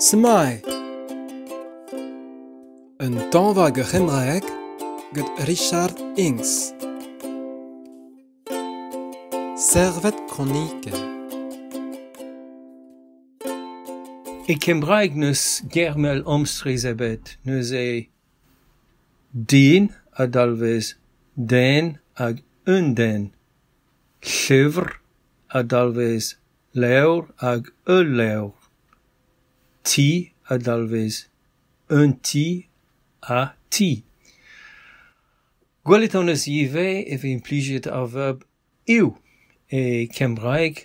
Smai! Un tañva ag ar c'hembraeg gant Richard Inks. Servet kronikenn. E kembraeg n'eus ger-mell amstrizh ebet, neuze dyn a dalvez den hag un den, llyfr a dalvez levr hag ul levr, ti a dalvez un ti ha ti. Gwelet hon eus ivez e vez implijet ar verb yw e kembraeg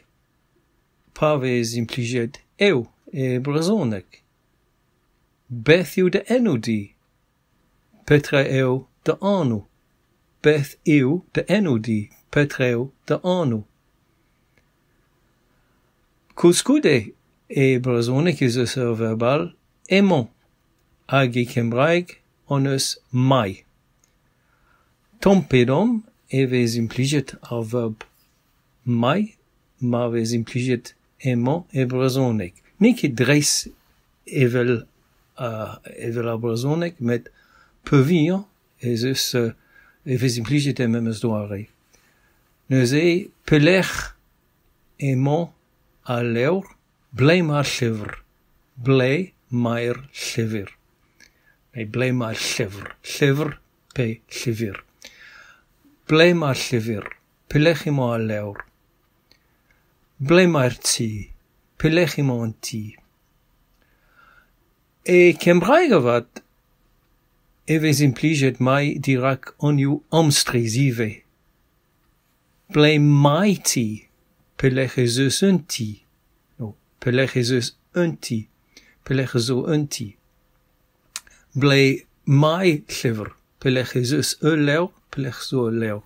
pa vez implijet eo e brezhoneg. Beth yw dy enw di? Petra eo dy anv? Beth yw dy enw di? Petra eo dy anv? Koulskoude e brezhoneg ez eus ur verb all emañ hag e kembraeg hon eus mae. Tamm pe domm e vez implijet ar verb mae ma vez implijet emañ e brezhoneg. N'eo ket dreist evel evel ar brezhoneg met peurvuiañ ez eus e vez implijet er memes doare. Neuze pelec'h emañ al levr ble mae'r llyfr? Ble mae'r llyfr? Neu ble mae'r llyfr? Llyfr pe llyfr. Ble mae'r llyfr? Pelec'h emañ al levr? Ble mae'r tŷ? Pelec'h emañ an ti? E kembraeg avat e vez implijet mae dirak anvioù amstrizh ivez. Ble mae ti? Pelec'h ez eus un ti? No, pelec'h ez eus un ti? Pelec'h zo un ti? Ble mae llyfr? Pelec'h ez eus ul levr? Pelec'h zo ul levr?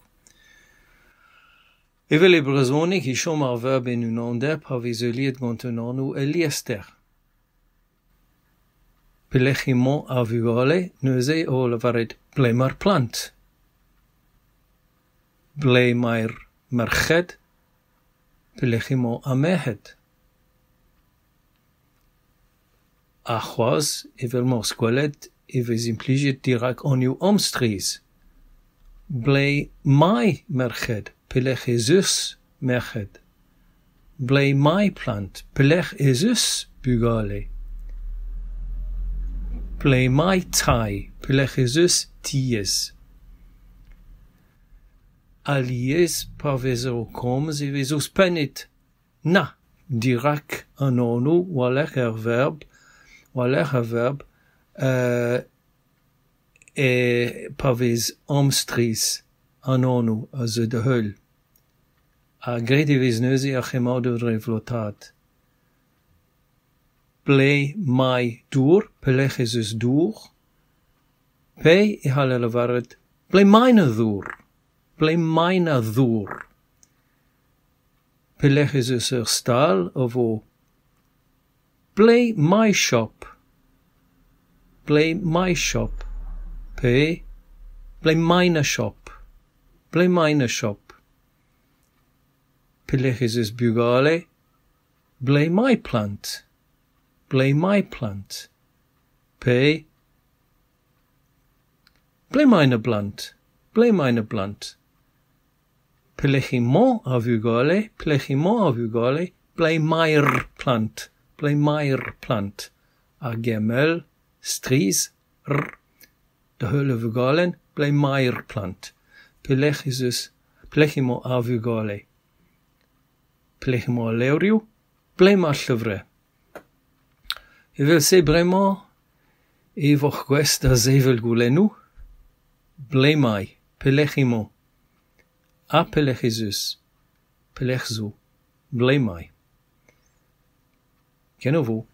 Evel e brezhoneg e chom ar verb en unander pa vez heuliet gant un anv el liester. Pelec'h emañ ar vugale neuze o lavaret ble mae'r plant? Ble mae'r merc'hed? Pelec'h emañ ar merc'hed? Ha c'hoazh, evel m'hoc'h eus gwelet, e vez implijet dirak anvioù amstrizh. Ble mae merc'hed? Pelec'h ez eus merc'hed? Ble mae plant? Pelec'h ez eus bugale? Ble mae tai? Pelec'h ez eus tiez? Alies, pa vezer o komz e vez ouzhpennet na dirak an anv war-lerc'h ar verb, war-lerc'h ar verb e pa vez amstrizh an anv a zeu da heul. Ha graet e vez neuze ar c'hemmadur dre vlotaat. Ble mae dour, pelec'h ez eus dour, pe e c'haller lavaret ble mae na ddour, ble mae na ddour. Pelec'h ez eus ur stal a vo ble mae siop, ble mae siop, pe ble mae na siop, ble mae na siop. Pelec'h ez eus bugale, ble mae plant, ble mae plant, pe ble mae na blant, ble mae na blant. Pelec'h emañ ar vugale, pelec'h emañ ar vugale, ble mae'r plant, ble mae'r plant. Ar ger-mell, strizh, r, da heul ar vugalenn, ble mae'r plant. Pelec'h ez eus, pelec'h emañ ar vugale. Pelec'h emañ al levrioù, ble mae'r llyfrau. Evel-se bremañ e voc'h gouest da sevel goulennoù, ble mae, pelec'h emañ, ha pelec'h ez eus, pelec'h zo, ble mae. Kenavo.